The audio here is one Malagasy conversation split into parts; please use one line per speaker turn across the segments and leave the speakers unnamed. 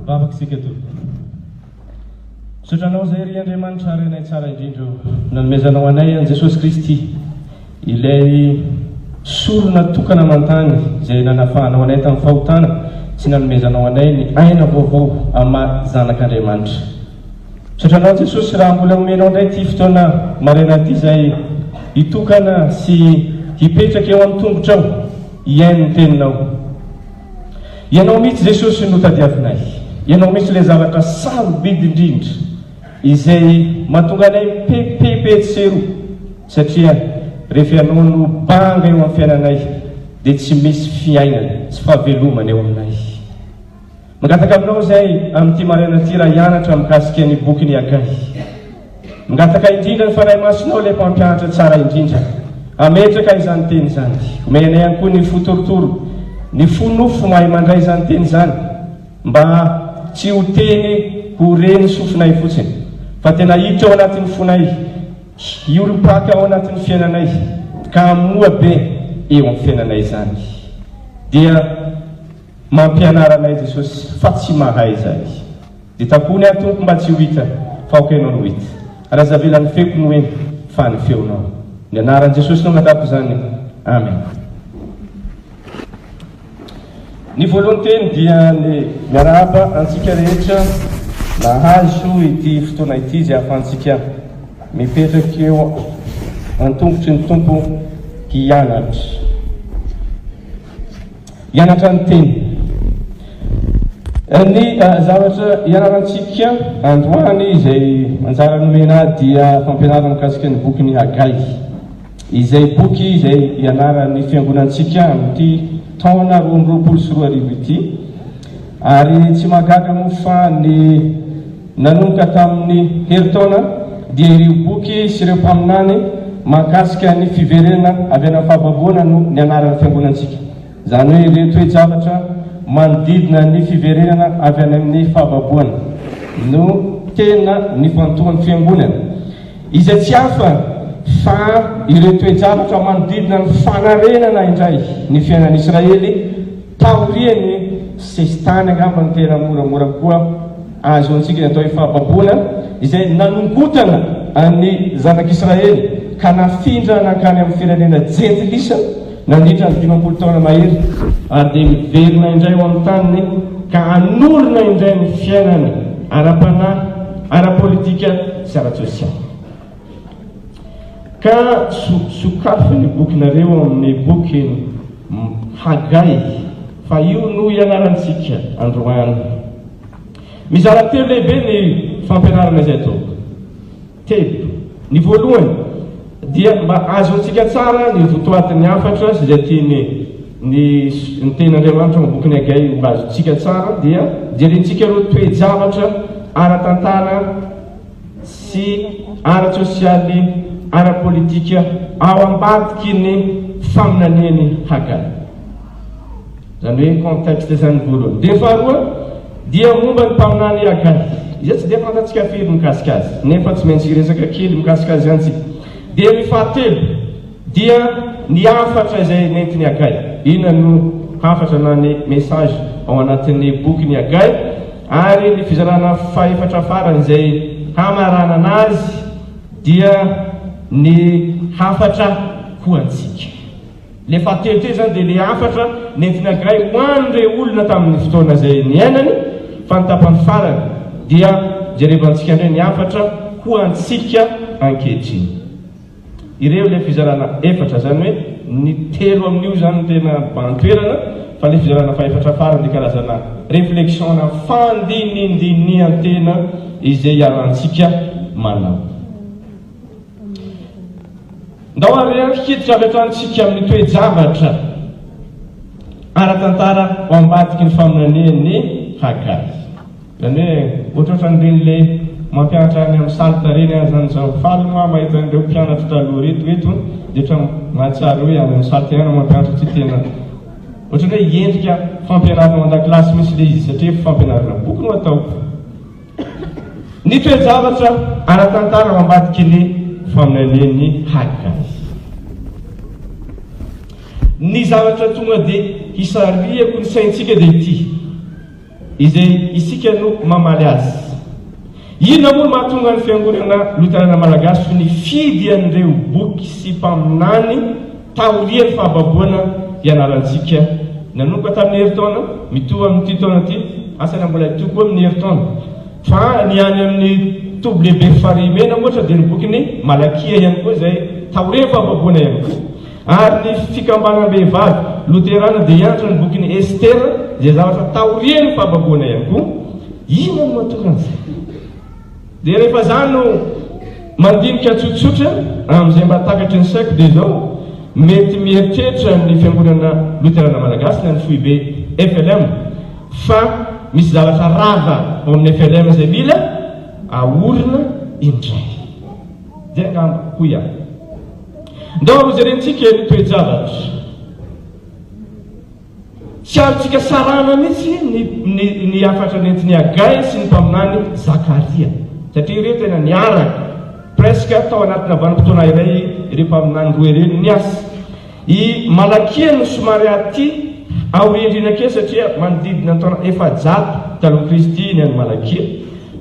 Vavaka isika Tompoko. Misaotra Anao izay ry Andriamanitra Rainay tsara indrindra o, nanomezanao anay an'i Jesosy Kristy, ilay sorona tokana aman-tany izay nanafahanao anay tamin'ny fahotana sy nanomezanao anay ny aina vaovao amin'ny maha zanak'Andriamanitra. Misaotra Anao Jesosy raha mbola omenao indray ity fotoana maraina ity izay hitokana sy hipetraka eo amin'ny tongotrao hihaino ny teninao. Ianao mihitsy Jesosy no tadiavinay. Ianao mihitsy ilay zavatra sarobidy indrindra izay mahatonga anay mipepipepy etsy sy eroa satria rehefa Ianao no banga eo amin'ny fiainanay dia tsy misy fiainana sy fahavelomana eo aminay. Mangataka aminao izay amin'ity maraina ity raha hianatra mikasika ny bokin'i Hagay. Mangataka indrindra ny Fanahy Masinao ilay mpampianatra tsara indrindra hametraka izany teny izany. Omey anay ihany koa ny fo torotoro, ny fo nofo mahay mandray izany teny izany mba tsy ho teny ho ren'ny sofinay fotsiny fa tena hiditra ao anatin'ny fonay, hiorim-paka ao anatin'ny fiainanay ka hamoa be eo amin'ny fiainanay izany. Dia Mampianara anay Jesosy fa tsy mahay izahay. Dia tampony aho Tompo mba tsy ho hita fa aoka Ianao no hita. Ary aza avela ny feoko no heno fa ny feonao. Ny anaran'i Jesosy no angatahako izany. Amen. Ny voalohany teny dia ny miarahaba antsika rehetra nahazo ity fotoana ity izay ahafahantsika mipetraka eo an-tongotry ny Tompo hianatra. Hianatra ny teny. Ny zavatra ianarantsika androany izay anjara nomena ahy dia fampianarana mikasika ny bokin'i Hagay, izay boky izay ianaran'ny fiangonantsika amin'ity taona 2022 ity. Ary tsy mahagaga moa fa ny nanomboka tamin'ny herintaona dia ireo boky sy ireo mpaminany mahakasika ny fiverenana avy any amin'ny fahababoana no nianaran'ny fiangonantsika. Izany hoe ireo toe-javatra manodidina ny fiverenana avy any amin'ny fahababoana no tena nifantohan'ny fiangonana. Izay tsy hafa fa ireo toe-javatra manodidina ny fanarenana indray ny fiainan'Israely Taorian'ny sesitany angamba no tena moramora kokoa ahazoantsika ny atao hoe fahababoana, izay nanongotana an'ny zanak'Israely ka nafindra nankany amin'ny firenena jentilisa nandritra ny 50 taona mahery, ary dia miverina indray ao amin'ny taniny ka hanorina indray ny fiainany ara-panahy, ara-politika sy ara-tsosialy. Ka sokafy ny bokinareo ao amin'ny boky Hagay, fa io no ianarantsika androany. Mizara telo lehibe ny fampianarana izay ataoko. Telo. Ny voalohany dia mba azontsika tsara ny votoatin'ny hafatra sy izay tiany ny ny tenin'Andriamanitra ao amin'ny bokin'i Hagay mba azontsika tsara dia jerentsika ireo toe-javatra ara-tantara sy ara-tsosialy, ara-politika ao ambadiky ny faminanian'i Hagay. Izany hoe contexte izany ny voalohany. Dia faharoa dia momba ny mpaminany Hagay. Izay tsy dia fantatsika firy mikasika azy, nefa tsy maintsy hiresaka kely mikasika azy ihany tsika. Dia ny fahatelo dia ny hafatra izay nentin'i Hagay. Inona no hafatra na ny message ao anatin'ny bokin'i Hagay? Ary ny fizarana fahefatra farany izay hamaranana azy dia ny hafatra ho antsika. Ilay fahatelo teo izany dia ilay hafatra nentin'i Hagay ho an'ireo olona tamin'ny fotoana izay niainany, fa ny tapany farany dia jerevantsika indray ny hafatra ho antsika ankehitriny. Ireo ilay fizarana efatra, izany hoe ny telo amin'io izany no tena mibahan-toerana, fa ilay fizarana fahefatra farany dia karazana réflexion na fandinindinihan-tena izay iarahantsika manao. Ndao ary hiditra avy hatrany isika amin'ny toe-javatra ara-tantara ao ambadiky ny faminanian'i Hagay. Zany hoe ohatrohatran'ireny le mampianatra any amin'ny salle ireny aho zany zao. Faly moa aho mahita an'ireo mpianatro taloha ireto eto dia ohatran'ny mahatsiaro hoe any amin'ny salle ihany aho mampianatra satria tena ohatran'ny hoe endrika fampianarana ao an-dakilasy mihitsy ilay izy satria fampianarana boky no atao. Ny toe-javatra ara-tantara ao ambadiky ny faminanian'i Hagay. Ny zavatra tonga dia hisarihako ny saintsika dia ity. izay isika no mamaly azy. Inona moa no mahatonga ny Fiangonana Loterana Malagasy ho nifidy an'ireo boky sy mpaminany taorian'ny fahababoana hianarantsika nanomboka tamin'ny herintaona, mitohy amin'ity taona ity, asa na mbola hitohy koa amin'ny herintaona. Fa ny any amin'ny toby lehibe Farihimena ohatra dia ny bokin'i Malakia ihany koa izay taorian'ny fahababoana ihany koa. Ary ny fikambanam-behivavy loterana dia hianatra ny bokin'i Estera izay zavatra taorian'ny fahababoana ihany koa. Inona no mahatonga an'izay? Dia rehefa za no mandinika tsotsotra amin'izay mba takatry ny saiko dia izao, mety mieritreritra ny Fiangonana Loterana Malagasy na ny foibe FLM fa misy zavatra rava ao amin'ny FLM izay mila aorina indray. Dia angamba, hoy aho. Ndao hojerentsika ny toe-javatra. Tsy azontsika sarahana mihitsy ny, ny, ny hafatra nentin'i Hagay sy ny mpaminany Zakaria, satria ireo tena niaraka, presque tao anatina vanim-potoana iray ireo mpaminany roa ireo no niasa. I Malakia no somary aty aoriandriana kely satria manodidina ny taona 400 taloha Kristy ny an'i Malakia.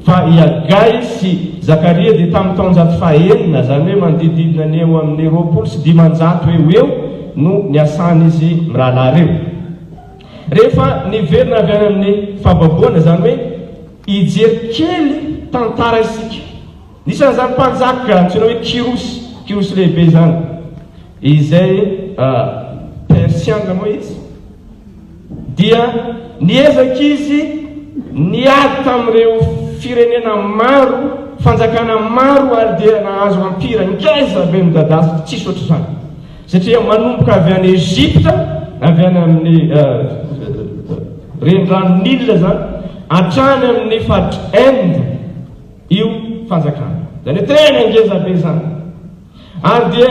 Fa i Hagay sy Zakaria dia tamin'ny taonjato fahenina, izany hoe manodidididina ny eo amin'ny 520 eo ho eo no niasan'izy mirahalahy ireo. Rehefa niverina avy any amin'ny fahababoana, izany hoe hijery kely tantara isika. Nisan'izany mpanjaka antsoina hoe Kyrosy, Kyrosy Lehibe izany, izay Persiana moa izy. Dia niezaka izy niady tamin'ireo firenena maro, fanjakana maro ary dia nahazo ampira ngeza be midadasika, tsisy ohatr'izany. Satria manomboka avy any Egypta, avy any amin'ny renirano Nil izany, hatrany amin'ny faritr'i Inde io fanjakana. Izany hoe tena ngeza be izany. Ary dia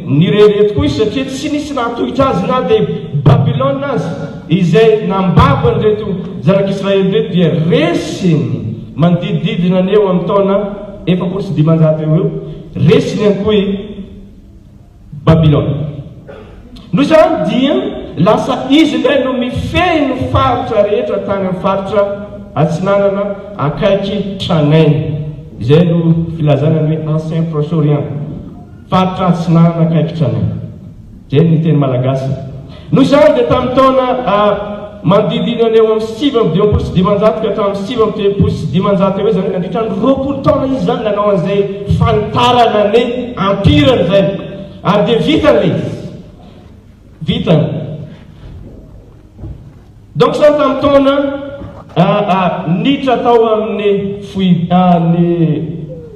nirehareha tokoa izy satria tsy nisy nahatohitra azy na dia Babylona aza, izay nambabo an'ireto zanak'Israely ireto dia resiny manodidididina ny eo amin'ny taona 540 eo ho eo, resiny ihany koa i Babylona. Noho izany dia lasa izy indray no mifehy ny faritra rehetra tany amin'ny faritra atsinanana akaiky tranainy. Izay no filazana ny hoe ancien Proche-Orient, faritra atsinanana akaiky tranainy. Izay ny teny malagasy. Noho izany dia tamin'ny taona manodidina ny eo amin'ny 559 ka hatramin'ny 539 eo izany hoe nandritra ny 20 taona izy izany nanao an'izay fanitarana ny empirany izay. Ary dia vitany ilay izy. Vitany. Donc izany tamin'ny taona niditra tao amin'ny fohy ny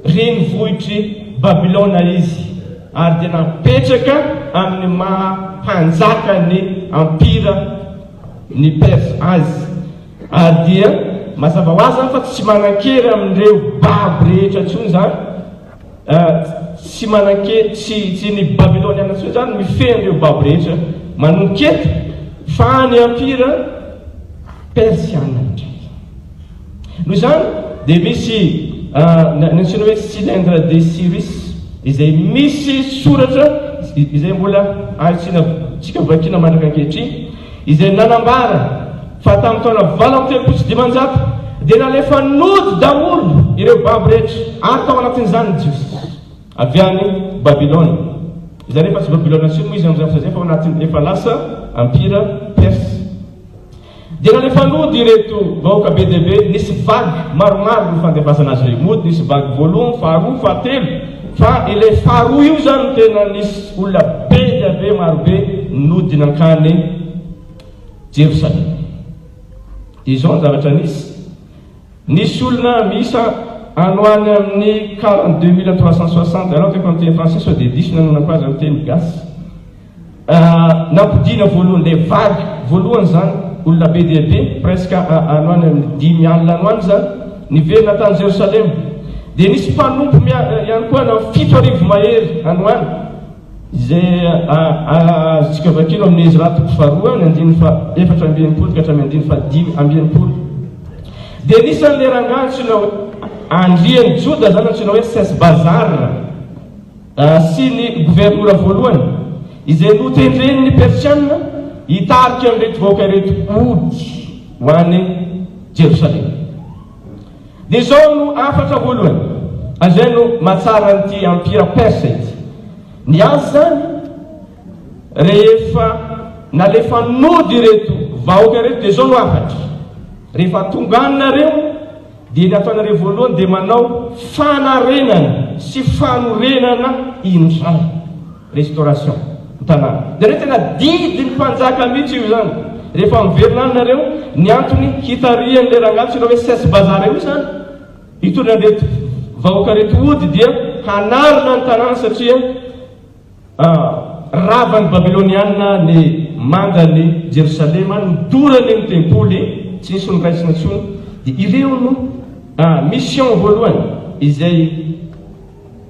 renivohitr'i Babylona izy ary dia napetraka amin'ny maha mpanjaka ny empire ny Perse azy ary dia mazava ho azy izany fa tsy manan-kery amin'ireo babo rehetra intsony izany. Tsy manan-kery, tsy, tsy ny Babyloniana intsony izany no mifehy an'ireo babo rehetra manomboka eto, fa ny Empira Persiana indray. Noho izany, dia misy ny antsoina hoe Cylindre de Cyrus, izay misy soratra izay mbola azontsika vakiana mandraka ankehitriny, izay nanambara fa tamin'ny taona 538 dia nalefa nody daholo ireo babo rehetra, ary tao anatin'izany ny Jiosy avy any Babylona. Izany efa tsy Babylona intsony moa izy amin'izany fotoana izay fa ao anatin'ny efa lasa Empire Perse. Dia nalefa nody ireto vahoaka be dia be, nisy vague maromaro ny fandefasana azy ireo mody, nisy vague voalohany, faharoa, fahatelo, fa ilay faharoa io izany no tena nisy olona be dia be marobe nody nankany Jerosalema. Dia izao ny zavatra nisy, nisy olona miisa any ho any amin'ny 42 360, alao ataoko amin'ny teny français sao dia diso ny anonako azy amin'ny teny gasy. Nampodiana voalohany, ilay vague voalohany izany, olona be dia be, presque any ho any amin'ny 50 any ho any izany, niverina tany Jerosalema. Dia nisy mpanompo ihany koa na 7000 mahery any ho any, izay azontsika vakina ao amin'ny Ezra toko faharoa, ny andininy faha-64 ka hatramin'ny andininy faha-65. Dia nisy an'ilay rangahy antsoina hoe andrian'i Joda izany antsoina hoe Sesbazara. sy ny governora voalohany, izay notendren'ny Persiana hitarika an'ireto vahoaka ireto hody ho any. Jerosalema. Dia izao no hafatra voalohany, izay no mahatsara an'ity Empira Persa ity. Ny azy izany, rehefa nalefa nody ireto vahoaka ireto dia izao no hafatra, rehefa tonga any nareo dia ny ataonareo voalohany dia manao fanarenana sy fanorenana indray. Restauration, ny tanàna. Jereo tena didin'ny mpanjaka mihitsy io izany. Rehefa miverina any nareo, ny antony hitarihan'ilay rangahy antsoina hoe Sesbazara io izany, hitondra an'ireto vahoaka ireto hody dia hanarina ny tanàna satria ravan'ny Babylonianina ny mandan'i Jerosalema, nodorany ny tempoly, tsy nisy noraisina intsony. Dia ireo no mission voalohany izay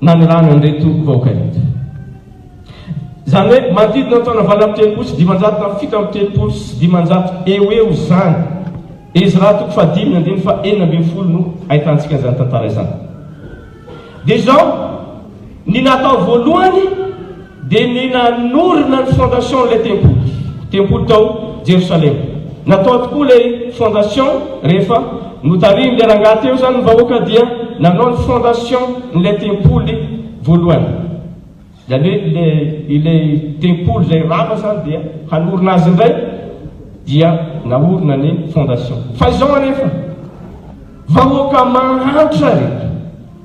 nanirahana an'ireto vahoaka ireto. Izany hoe manodidina ny taona 538 na 537 eo ho eo izany. Ezra toko fahadimy andininy faha-16 no ahitantsika an'izany tantara izany. Dia izao, ny natao voalohany dia ny nanorina ny fondation ilay tempoly, tempoly tao Jerosalema. Natao tokoa ilay fondation rehefa notarihin'ilay rangahy teo izany ny vahoaka dia nanao ny fondation n'ilay tempoly voalohany. Izany hoe ilay ilay tempoly izay rava izany dia hanorina azy indray dia naorina ny fondation. Fa izao anefa, vahoaka mahantra reto.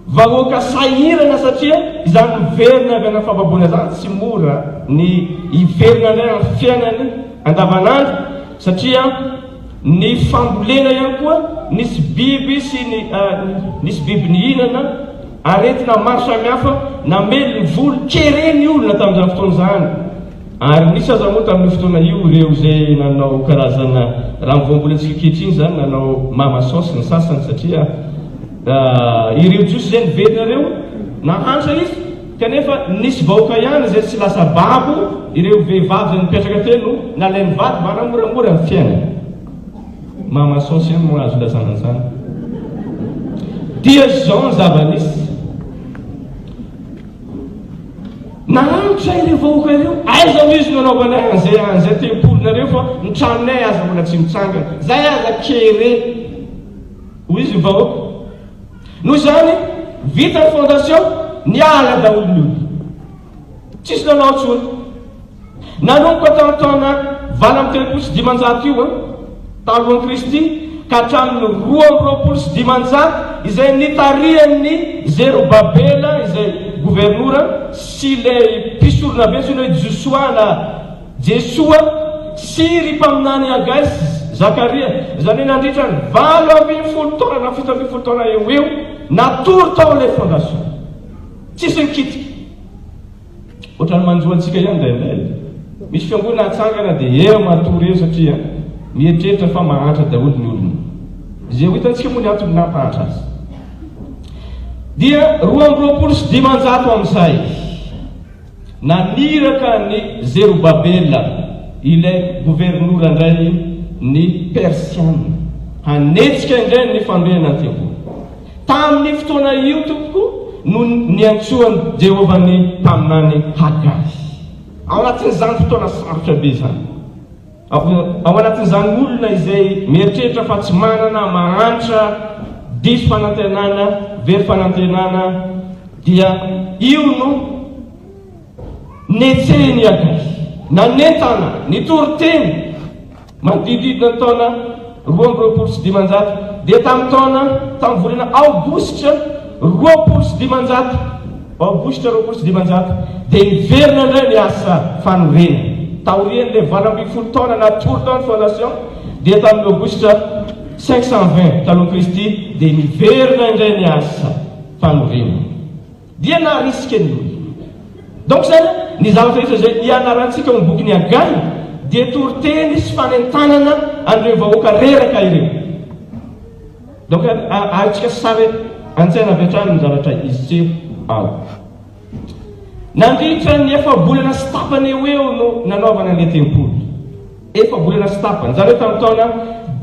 Vahoaka sahirana satria izany miverina avy any amin'ny fahababoana izany tsy mora ny hiverina indray amin'ny fiainany andavanandro satria ny fambolena ihany koa nisy biby sy ny nisy biby nihinana aretina maro samihafa namely ny voly kere ny olona tamin'izany fotoana izany. Ary nisy aza moa tamin'io fotoana io ireo izay nanao karazana, raha ny voambolantsika ankehitriny izany, nanao mama sauce ny sasany satria ireo Jiosy izay niverina ireo, nahantra izy, kanefa nisy vahoaka ihany izay tsy lasa babo, ireo vehivavy izay nipetraka teo no nalainy vady mba hanamoramora ny fiainany. Mama sauce ihany moa azo ilazana an'izany. Dia izao ny zava-nisy. Nahantra ireo vahoaka ireo, aiza no izy no anaovanay an'izay an'izay tempolinareo fa ny tranonay aza mbola tsy mitsangana, zay aza kere, hoy izy ny vahoaka. Noho izany, vita ny fondation, niala daholo ny olona. Tsisy nanao intsony. Nanomboka tamin'ny taona 538 io, talohan'i Kristy, ka hatramin'ny 522, izay nitarihan'i Zerobabela, izay governora, sy ilay mpisoronabe antsoina hoe Josoa na Jesoa, sy ry mpaminany Hagay sy Zakaria, izany hoe nandritra ny 18 taona na 17 taona eo ho eo, natory tao ilay fondation. Tsisy nikitika. Ohatran'ny manjo antsika ihany indraindray. Misy fiangonana atsangana dia eo matory eo satria mieritreritra fa mahantra daholo ny olona. Izay ho hitantsika moa ny antony nampahantra azy. Dia 522 amin'izay naniraka an'i Zerobabela ilay governora indray ny Persiana hanetsika indray ny fanorenana ny tempoly. Tamin'io fotoana io, tompoko, no niantsoan'i Jehovah ny mpaminany Hagay. Ao anatin'izany fotoana sarotra be izany, ao anatin'izany olona izay mieritreritra fa tsy manana, mahantra, diso fanantenana, very fanantenana, dia io no netsehin'i Hagay, nanentana, nitory teny. Manodididina ny taona 522, dia tamin'ny taona, tamin'ny volana aogositra 520, aogositra 520, dia niverina indray ny asa fanorenana. Taorian'ilay 18 taona natory tao ny fondation, dia tamin'ny aogositra 520 talohan'i Kristy, dia niverina indray ny asa fanorenana. Dia naharisika ny olona. Donc izany, ny zavatra rehetra izay ianarantsika ao amin'ny bokin'i Hagay dia toriteny sy fanentanana an'ireo vahoaka reraka ireo. Donc azontsika sary an-tsaina avy hatrany ny zavatra hiseho ao. Nandritra ny efa-bolana sy tapany eo ho eo no nanaovana ilay tempoly. Efa-bolana sy tapany, izany hoe tamin'ny taona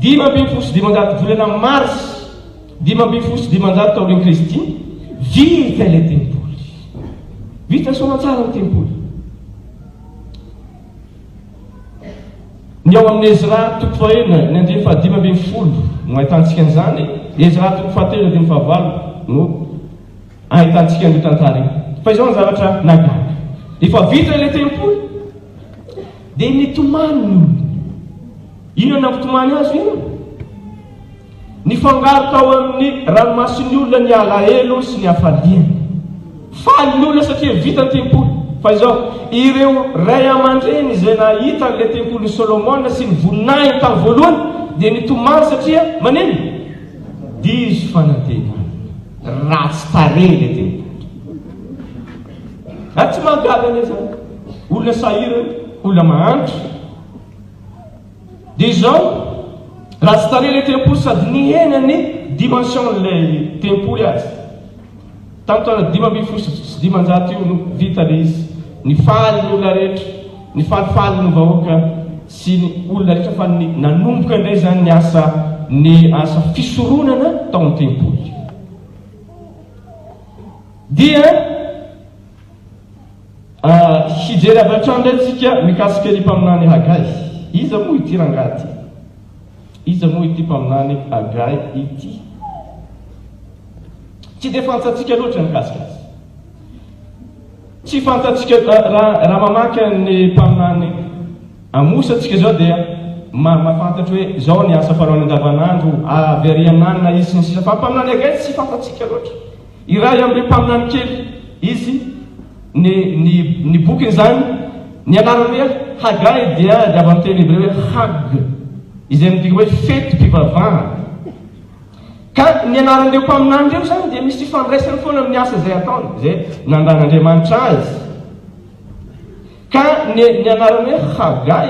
515 volana marsa. 515 taorian'i Kristy, vita ilay tempoly. Vita soamantsara ny tempoly. Ny ao amin'ny Ezra toko fahenina, ny andininy fahadimy ambinifolo no ahitantsika an'izany. Ezra toko fahatelo andininy fahavalo no ahitantsika an'io tantara io. Fa izao ny zavatra nahagaga. Efa vita ilay tempoly, dia nitomany ny olona. Inona no nampitomany azy io? Nifangaro tao amin'ny ranomasin'ny olona ny alahelo sy ny hafaliana. Faly ny olona satria vita ny tempoly. Fa izao, ireo ray aman-dreny izay nahita an'ilay tempolin'i Solomona sy ny voninahiny tamin'ny voalohany dia nitomany satria maninona? Diso fanantenana. Ratsy tarehy ilay tempoly. Ary tsy mahagaga anie izany. Olona sahirana, olona mahantra. Dia izao, ratsy tarehy ilay tempoly sady nihena ny dimension-n'ilay tempoly aza. Tamin'ny taona 515 io no vita ilay izy. Nifaly ny olona rehetra, nifalifaly ny vahoaka sy ny olona rehetra fa nanomboka indray izany ny asa ny asa fisoronana tao amin'ny tempoly. Dia Hijery avy hatrany indray tsika mikasika ny mpaminany Hagay. Iza moa ity rangahy ity? Iza moa ity mpaminany Hagay ity? Tsy dia fantatsika loatra mikasika azy. Tsy fantatsika raha raha mamaky ny mpaminany Amosa tsika izao dia mahafantatra hoe izao ny asa fanaony andavanandro, avy ary aminany na izy sy ny sisa fa mpaminany Hagay tsy fantatsika loatra. Iray amin'ireo mpaminany kely izy, ny, ny, ny bokiny izany, ny anarany hoe Hagay dia avy amin'ny teny hebreo hoe Hag, izay midika hoe fetim-pivavahana. Ka ny anaran'ireo mpaminany ireo izany dia misy ifandraisany foana amin'ny asa izay ataony, izay nandran'Andriamanitra azy. Ka ny ny anarany hoe Hagay,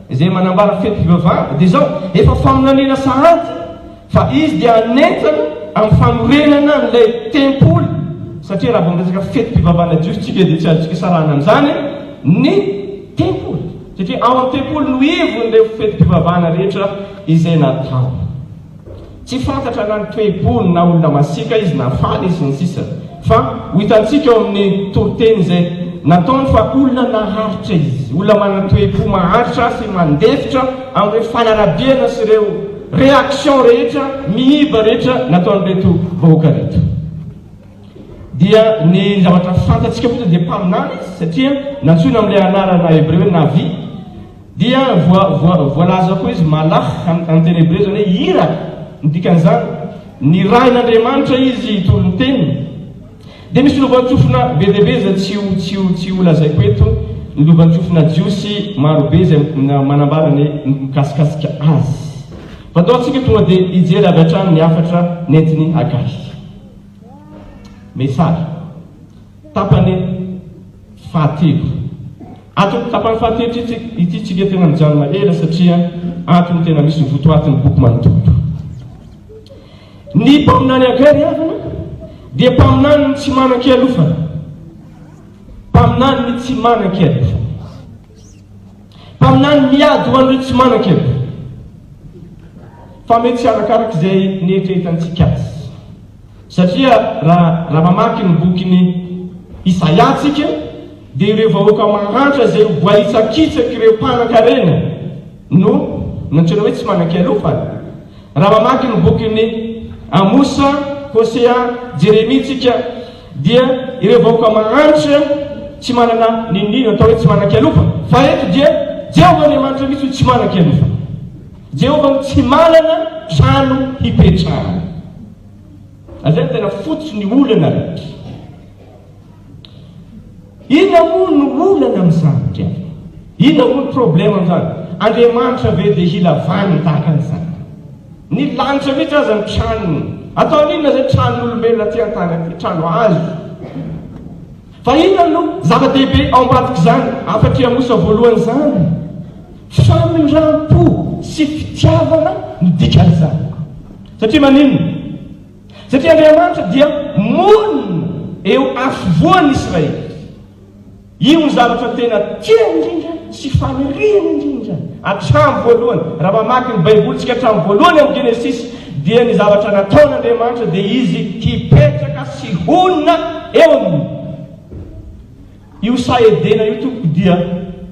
izay manambara fetim-pivavahana, dia izao, efa faminaniana sahady fa izy dia hanentana amin'ny fanorenana an'ilay tempoly, satria raha vao miresaka fetim-pivavahana jiosy tsika dia tsy azontsika sarahina amin'izany ny tempoly, satria ao amin'ny tempoly no ivon'ireo fetim-pivavahana rehetra izay natao. Tsy fantatra na ny toe-pony na olona masiaka izy na faly izy sy ny sisa Fa ho hitantsika ao amin'ny toriteny izay nataony fa olona naharitra izy, olona manana toe-po maharitra sy mandefitra amin'ireo fanarabiana sy ireo réaction rehetra miiba rehetra nataon'ireto vahoaka ireto. Dia ny zavatra fantatsika fotsiny dia mpaminany izy satria nantsoina amin'ilay anarana hebreo hoe Navi. Dia voa, voa, voalaza koa izy Malach amin'ny teny hebreo izany hoe iraka. Ny dikan'izany, nirahin'Andriamanitra izy hitory ny teniny. Dia misy lovantsofina be dia be izay tsy ho, tsy ho, tsy ho lazaiko eto, ny lovantsofina jiosy marobe izay manambara ny mikasikasika azy. Fa ndao tsika tonga dia hijery avy hatrany ny hafatra nentin'i Hagay. Message. Tapany fahatelo. Ato amin'ny tapany fahatelo ity tsika tena mijanona ela satria ato no tena misy ny votoatin'ny boky manontolo. Ny mpaminany Hagay ry havana dia mpaminany ny tsy manan-kialofana. Mpaminany ny tsy manan-kialofana. Mpaminany miady ho an'ireo tsy manan-kialofana. Fa mety tsy arakaraka izay nieritreretantsika azy. Satria raha raha mamaky ny bokin'i Isaia tsika dia ireo vahoaka mahantra izay ho voahitsakitsak'ireo mpanan-karena no nantsoina hoe tsy manan-kialofana. Raha mamaky ny bokin'i Amosa, Hosea, Jeremia tsika dia ireo vahoaka mahantra tsy manana n'inon'inona atao hoe tsy manan-kialofana. Fa eto dia Jehovah Andriamanitra mihitsy no tsy manan-kialofana. Jehovah no tsy manana trano hipetrahana. Ary izay no tena fototry ny olana rehetra. Inona moa no olana amin'izany ry havana? Inona moa ny problème amin'izany? Andriamanitra ve dia hila vaniny tahaka an'izany? Ny lanitra mihitsy aza ny tranony. Ataony inona izay tranon'olombelona aty an-tany aty, trano hazo. Fa inona no zava-dehibe ao ambadik'izany hafatr'i Amosa voalohany izany? Famindram-po sy fitiavana no dikan'izany. Satria maninona? Satria Andriamanitra dia monina eo afovoan'ny Israely. Io ny zavatra tena tiany indrindra sy faniriany indrindra hatramin'ny voalohany. Raha mamaky ny Baibolintsika hatramin'ny voalohany amin'ny Genesisy dia ny zavatra nataon'Andriamanitra dia Izy hipetraka sy honina eo aminy. Io saha Edena io tompoko dia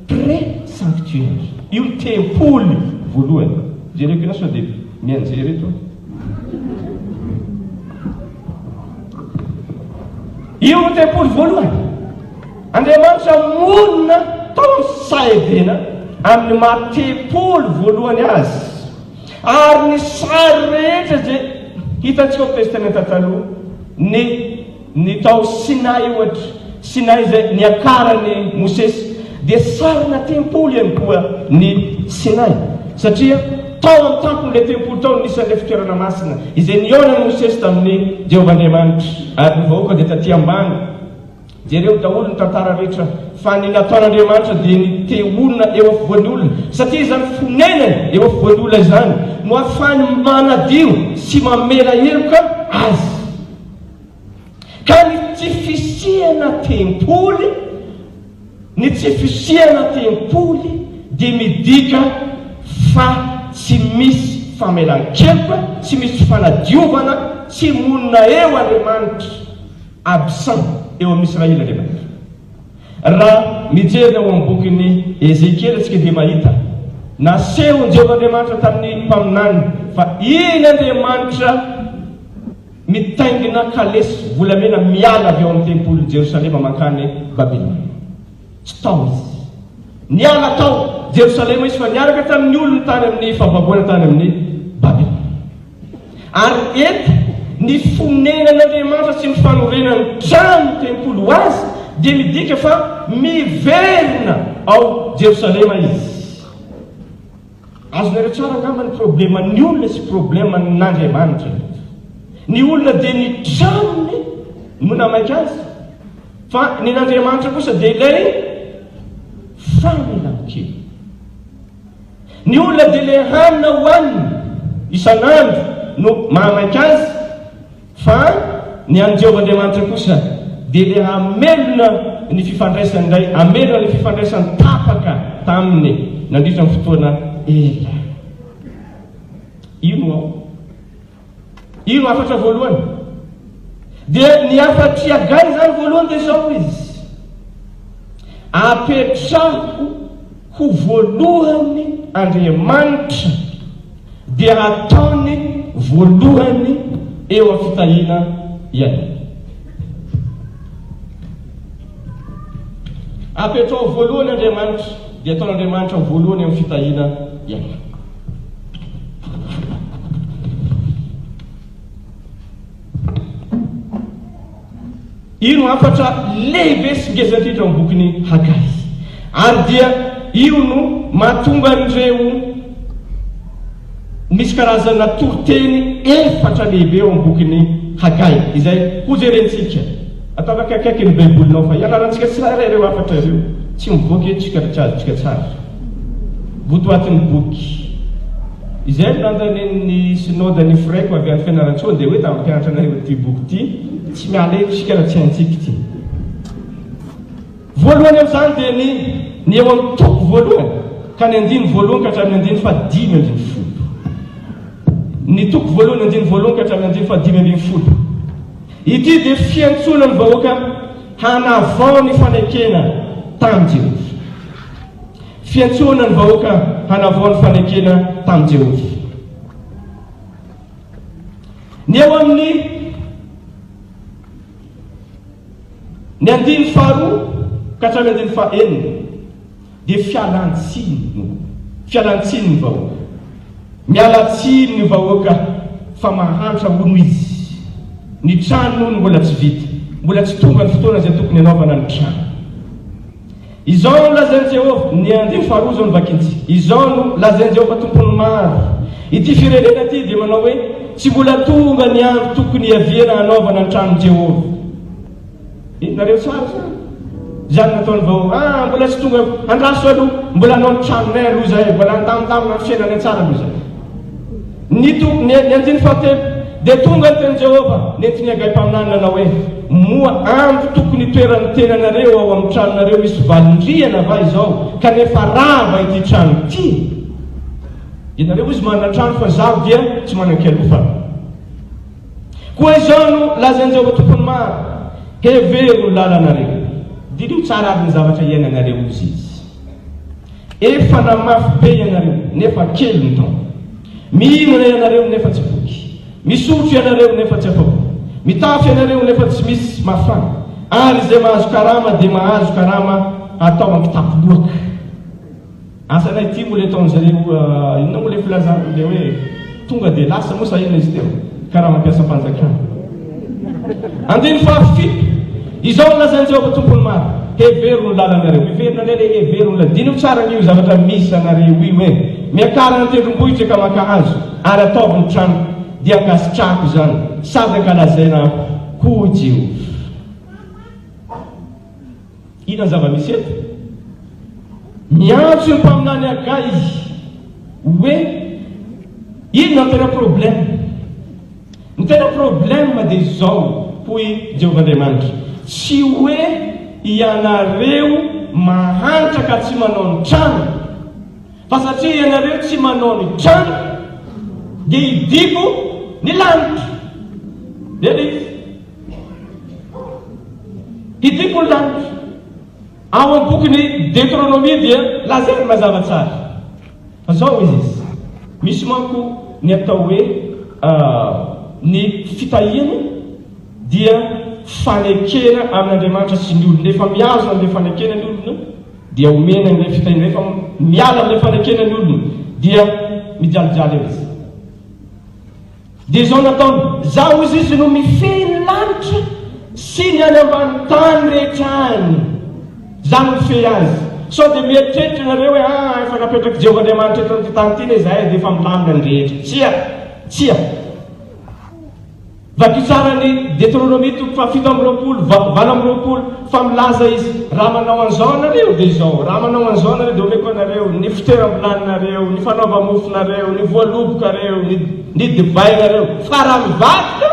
pré-sanctuaire. Io ny tempoly voalohany. Jereko ianao sao dia mianjera eto aho. Io no tempoly voalohany. Andriamanitra monina tao amin'ny saha Edena amin'ny maha tempoly voalohany azy. Ary ny sary rehetra izay hitantsika ao Testamenta Taloha, ny ny tao Sinay ohatra, Sinay izay niakaran'i Mosesy, dia sarina tempoly ihany koa ny Sinay, satria tao amin'ny tampon'ilay tempoly tao no nisy an'ilay fitoerana masina, izay nihaonan'i Mosesy tamin'i Jehovah Andriamanitra, ary ny vahoaka dia taty ambany. Jereo daholo ny tantara rehetra fa ny nataon'Andriamanitra dia ny te honina eo afovoan'ny olona satria izany fonenany eo afovoan'ny olona izany no ahafahany manadio sy mamela heloka azy. Ka ny tsy fisiana tempoly, ny tsy fisiana tempoly dia midika fa tsy misy famelan-keloka, tsy misy fanadiovana, tsy monina eo Andriamanitra. Absent eo amin'ny Israely Andriamanitra. Raha mijery ao amin'ny bokin'i Ezekiela isika dia mahita, nasehon'i Jehovah Andriamanitra tamin'ny mpaminany fa iny Andriamanitra mitaingina kalesy volamena miala avy ao amin'ny tempolin'i Jerosalema mankany Babylona. Tsy tao izy. Niala tao Jerosalema izy fa niaraka tamin'ny olony tany amin'ny fahababoana tany amin'ny Babylona. Ary eto, ny fonenan'Andriamanitra sy ny fanorenany trano tempoly ho azy dia midika fa miverina ao Jerosalema izy. Azonareo tsara angamba ny probleman'ny olona sy probleman'Andriamanitra eto. Ny olona dia ny tranony no namaika azy, fa ny an'Andriamanitra kosa dia ilay famelan-keloka. Ny olona dia le hanina hohaniny isan'andro no mahamaika azy, fa ny an'i Jehovah Andriamanitra kosa dia le hamelona ny fifandraisany indray, hamelona ny fifandraisany tapaka taminy nandritra ny fotoana ela. Io no ao. Io no hafatra voalohany. Dia ny hafatr'i Hagay izany voalohany dia izao izy, Apetraho ho voalohany Andriamanitra, dia hataony voalohany eo amin'ny fitahiana ianao. Apetraho voalohany Andriamanitra, dia ataon'Andriamanitra ho voalohany amin'ny fitahiana ianao. Io no hafatra lehibe sy ngeza indrindra ao amin'ny bokin'i Hagay. Ary dia io no mahatonga an'ireo misy karazana toriteny efatra lehibe ao amin'ny bokin'i Hagay, izay hojerentsika. Ataovy akaikikaiky ny Baibolinao fa ianarantsika tsirairay ireo hafatra ireo. Tsy mivoaka eto isika raha tsy azontsika tsara. Votoatin'ny boky. Izay no nandanian'ny Synoda ny Freco avy any Fianarantsoa dia hoe tamin'ny mpianatra anareo ity boky ity, tsy miala eto isika raha tsy haintsika ity. Voalohany amin'izany dia ny ny eo amin'ny toko voalohany ka ny andininy voalohany ka hatramin'ny andininy faha-15. Ny toko voalohany andininy voalohany ka hatramin'ny andininy faha-15. Ity dia fiantsoana ny vahoaka hanavao ny fanekena tamin'i Jehovah. Fiantsoana ny vahoaka hanavao ny fanekena tamin'i Jehovah. Ny eo amin'ny ny andininy faharoa ka hatramin'ny andininy fahaenina dia fialan-tsiny no fialan-tsiny ny vahoaka. Miala tsiny ny vahoaka fa mahantra hono izy. Ny trano hono mbola tsy vita. Mbola tsy tonga ny fotoana izay tokony hanaovana ny trano. Izao no lazain'i Jehovah, ny andininy faharoa izao no vakintsika. Izao no lazain'i Jehovah Tompon'ny maro, Ity firenena ity dia manao hoe, 'Tsy mbola tonga ny andro tokony hiaviana hanaovana ny tranon'i Jehovah. Hitanareo tsara izany? Izany nataon'ny vahoaka. Ah, mbola tsy tonga, andraso aloha, mbola hanao ny tranonay aloha izahay, mbola handamindamina ny fiainanay tsara aloha izahay. Ny to, ny, ny andininy fahatelo, dia tonga ny tenin'i Jehovah, nentin'i Hagay mpaminany nanao hoe, Moa andro tokony hitoeran'ny tenanareo ao amin'ny tranonareo misy valin-drihana va izao, kanefa rava ity trano ity? Ianareo hozy manana trano, fa izaho dia tsy manan-kialofana. Koa izao no lazain'i Jehovah Tompon'ny maro, Hevero ny lalanareo. Diniho tsara àry ny zavatra iainanareo, hozy izy. Efa namafy be ianareo, nefa kely ny taona. Mihinana ianareo, nefa tsy voky. Misotro ianareo, nefa tsy afa-po. Mitafy ianareo, nefa tsy misy mafana. Ary izay mahazo karama dia mahazo karama atao an-kitapo loaka. Asa anay ity moa le ataon'zareo inona moa le filazana le hoe tonga dia lasa moa sa inona izy teo? Karaha mampiasam-panjakana. Andininy fahafito, Izao no lazain'i Jehovah Tompon'ny maro, Hevero ny lalanareo. Miverina indray le hevero ny lalanareo. Diniho tsara ange io zavatra misy anareo io e! Miakara any an-tendrombohitra ka maka hazo, ary ataovy ny tranoko, dia ankasitrahako izany, sady ankalazaina Aho, hoy Jehovah. Inona ny zava-misy eto? Miantso io mpaminany Hagay izy hoe inona ny tena problème? Ny tena problème dia izao, hoy Jehovah Andriamanitra, tsy hoe ianareo mahantra ka tsy manao ny trano, fa satria ianareo tsy manao ny trano dia hidiako ny lanitra. Dia ilay izy. Hidiako ny lanitra. Ao amin'ny bokin'ny Deoteronomia dia lazainy mazava tsara fa zao izy izy, misy manko ny atao hoe ny fitahiana dia fanekena amin'Andriamanitra sy ny olona. Rehefa mihazona an'ilay fanekena ny olona dia omena an'ilay fitahiana, rehefa miala amin'ilay fanekena ny olona dia mijalijaly eo izy. Dia izao nataony, Izaho, hozy izy, no mifehy ny lanitra sy ny any ambany tany rehetra any. Izaho no mifehy azy. Sao dia mieritreritra ianareo hoe, 'Ah, efa napetrak'i Jehovah Andriamanitra eto amin'ity tany ity anie izahay, dia efa milamina ny rehetra. Tsia! Tsia! Vakio tsara ny Deteronomia toko fahafito amby roapolo, 28, fa milaza izy, Raha manao an'izao ianareo, dia izao, raha manao an'izao ianareo, dia omeko anareo ny fitoeram-bilaninareo, ny fanaova-mofonareo, ny voalobokareo, ny, ny divainareo. Fa raha mivadika,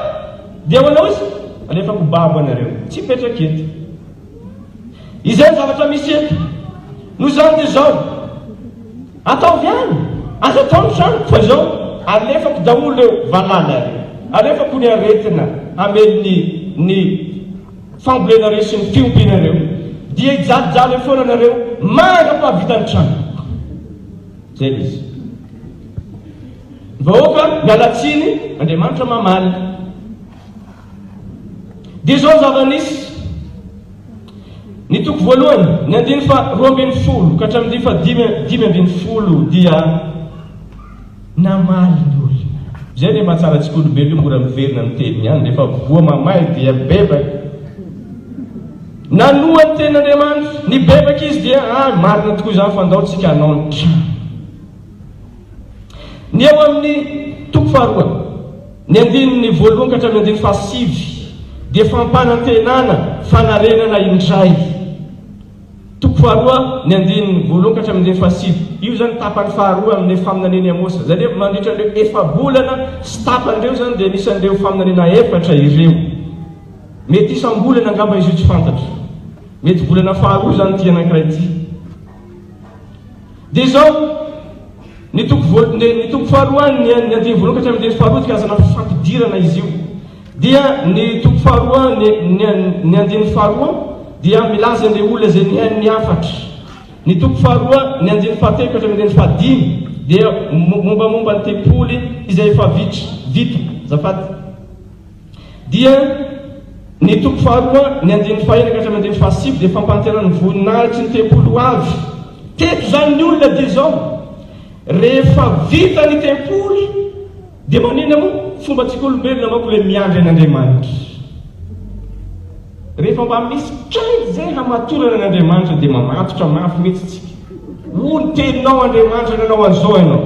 dia ahoana hozy? Alefako babo anareo. Tsy hipetraka eto. Izay ny zavatra misy eto. Noho izany dia izao, ataovy ihany, aza atao ny tranoko fa izao, alefako daholo ireo valala ireo, alefako ny aretina hamely ny ny fambolenareo sy ny fiompianareo, dia hijalijaly eo foana nareo mandra-pahavita ny tranoko. Izay ilay izy. Ny vahoaka miala tsiny, Andriamanitra mamaly. Dia izao ny zava-nisy, Ny toko voalohany, ny andininy faha 12 ka hatramin'ny andininy faha 15 dia namaly ny olona. Izay anie mahatsara antsika olombelona io mora miverina amin'ny teniny ihany, rehefa voa mamay dia mibebaka. Nanoa ny tenin'Andriamanitra, nibebaka izy dia, ah, marina tokoa izany fa ndao tsika hanao ny trano. Ny eo amin'ny toko faharoa, ny andininy voalohany ka hatramin'ny andininy fahasivy dia fampanantenana fanarenana indray. Toko faharoa, ny andininy voalohany ka hatramin'ny andininy fahasivy. Io izany tapany faharoa amin'ny faminanian'i Amosa. Izany hoe mandritra an'ireo efa-bolana sy tapany ireo izany dia anisan'ireo faminaniana efatra ireo. Mety isam-bolana angamba izy io tsy fantatro. Mety volana faharoa izany ity anankiray ity. Dia izao, ny toko voa, ny, ny toko faharoa ny, ny andininy voalohany ka hatramin'ny andininy faharoa dia karazana fampidirana izy io. Dia ny toko faharoa, ny, ny, ny andininy faharoa dia milaza an'ilay olona izay nihaino ny hafatra. Ny toko faharoa, ny andininy fahatelo ka hatramin'ny andininy fahadimy dia mombamomba ny tempoly izay efa vitra, vita, azafady. Dia ny toko faharoa, ny andininy fahenina ka hatramin'ny andininy fahasivy dia fampanantenana ny voninahitry ny tempoly ho avy. Teto izany ny olona dia izao, rehefa vita ny tempoly dia maninona moa? Fombantsika olombelona manko ilay miandry an'Andriamanitra. Rehefa mba misy kely izay hamatorana an'Andriamanitra dia mamatotra mafy mihitsy tsika. O ny teninao Andriamanitra nanao an'izao ianao.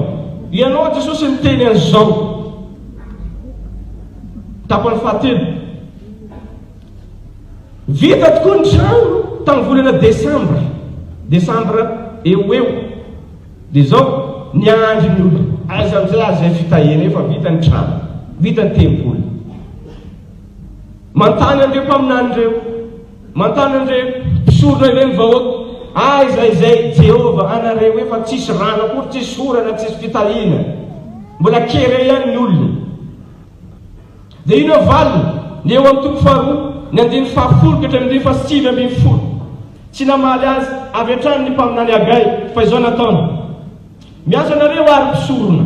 Ianao Jesosy niteny an'izao. Tapany fahatelo. Vita tokoa ny trano tamin'ny volana desambra. Desambra eo ho eo. Dia izao, niandry ny olona. Aiza amin'izay aza izay fitahiana efa vita ny trano. Vita ny tempoly. Manontany an'ireo mpaminany ireo. Manontany an'ireo mpisorona ireo ny vahoaka. Aiza izay Jehovah anareo efa tsisy rano akory, tsisy orana, tsisy fitahiana. Mbola kere ihany ny olona. Dia inona ny valiny? Ny eo amin'ny toko faharoa, ny andininy fahafolo ka hatramin'ny andininy fahasivy ambin'ny folo. Tsy namaly azy avy hatrany ny mpaminany Hagay, fa izao nataony, Miasa anareo ary mpisorona.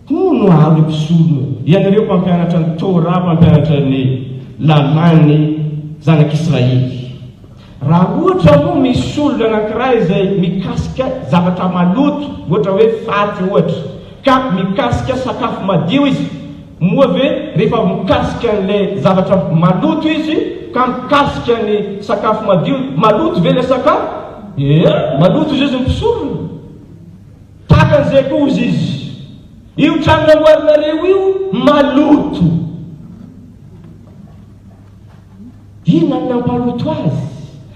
Hono aho ry mpisorona, ianareo mpampianatra ny Torah, mpampianatra ny lalàn'ny zanak'Israely. Raha ohatra moa misy olona anankiray izay mikasika zavatra maloto, ohatra hoe faty ohatra, ka mikasika sakafo madio izy, moa ve rehefa mikasika an'ilay zavatra maloto izy ka mikasika ny sakafo madio, maloto ve ilay sakafo? Ie, maloto izy izy ny mpisorona. Tahaka an'izay koa hozy izy, io trano namboarinareo io maloto. Inona no nampaloto azy?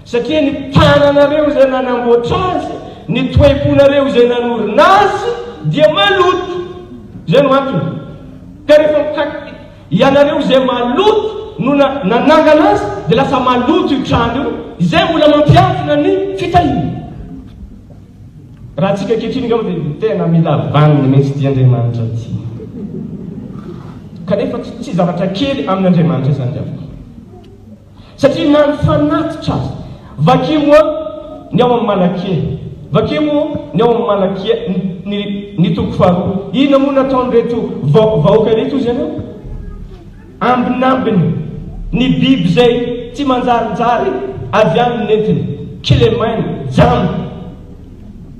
Satria ny tananareo izay nanamboatra azy, ny toe-ponareo izay nanorina azy dia maloto. Izay no antony. Ka rehefa mikaky ianareo izay maloto no nanangana azy dia lasa maloto io trano io, izay mbola mampiantona ny fitahiana. Raha antsika ankehitriny angamba dia tena mila vaniny mihitsy ity Andriamanitra ity. Kanefa tsy zavatra kely amin'Andriamanitra izany ry havana. Satria na ny fanatitra aza. Vakio moa ny ao amin'ny Malakia. Vakio moa ny ao amin'ny Malakia ny, ny toko faharoa. Inona moa nataon'ireto vahoaka ireto izy ianao? Ambinambiny ny biby izay tsy manjarinjary avy any no nentiny, kilemaina, jamba.